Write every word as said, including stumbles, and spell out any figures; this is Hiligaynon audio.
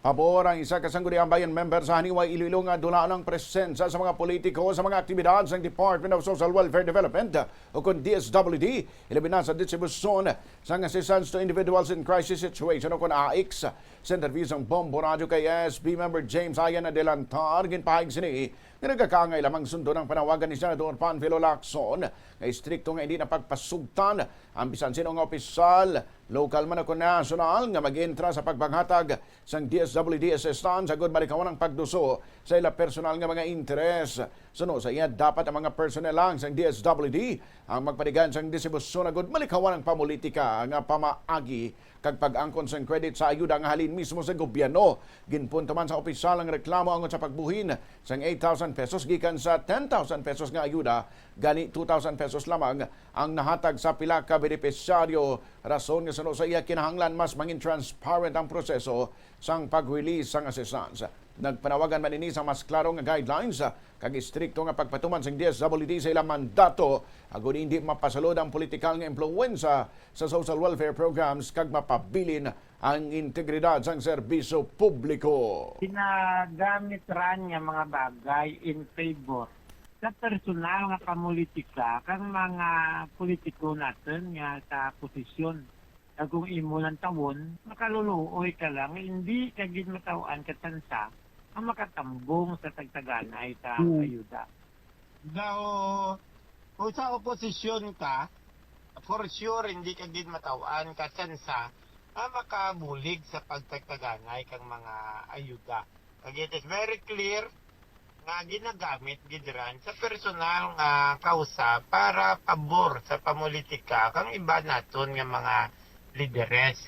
Pabor ang isa ka Sangguniang Bayan member sa Haniwa, Iloilo nga dula ang presensya sa mga politiko sa mga aktibidad sang Department of Social Welfare Development o kon D S W D, ilabi na sa distribusyon sang Assistance to Individuals in Crisis Situation o kon A I C S. Sa interview sang Bombo Radyo kay S B member James Ayan Adelantar, ginpahayag sini nga nagakaangay lamang sundon ang panawagan ni Senador Panfilo Lacson nga istrikto nga hindi na pagpasugtan ang bisan sino nga opisyal, lokal man o kon nasyonal, nga mag-entra sa pagpanghatag sang D S W D assistance agud malikawan ang pagduso sa ila personal nga mga interes. Suno sa iya, dapat ang mga personnel lang sang D S W D ang magpaligan sang distribusyon agud malikawan ang pamulitika nga pamaagi kag pag-angkon sang credit sa ayuda nga halin mismo sa gobyerno. Ginpunto man sa opisyal ang reklamo angot sa pagbuhin sang eight thousand pesos gikan sa ten thousand pesos nga ayuda, gani two thousand pesos lamang ang nahatag sa pila ka benepisyaryo, rason nga suno sa iya kinahanglan mas mangin transparent ang proseso sang pag-release sang assistance. Nagpanawagan man ini sa mas klaro nga guidelines, ah, kag istrikto nga pagpatuman sing D S W D sa ilang mandato, agud hindi mapasulod ang politikal nga impluwensya sa social welfare programs kag mapabilin ang integridad sang serbisyo publiko. Ginagamit ra niya mga bagay in favor sa personal nga pamulitika kang mga politiko naton nga sa posisyon. Kag kung imo lang tawon, makaluluoy ka lang, hindi ka gid mataw-an ka tsansa ang makatambong sa tagtaganay sa Hmm. ayuda. Daw, kung sa oposisyon ka, for sure, hindi ka gid mataw-an ka tsansa nga makabulig sa pagtagtaganay kang mga ayuda. Kag it is very clear nga ginagamit gid ran sa personal nga kausa para pabor sa pamulitika kang iba naton nga mga lideres.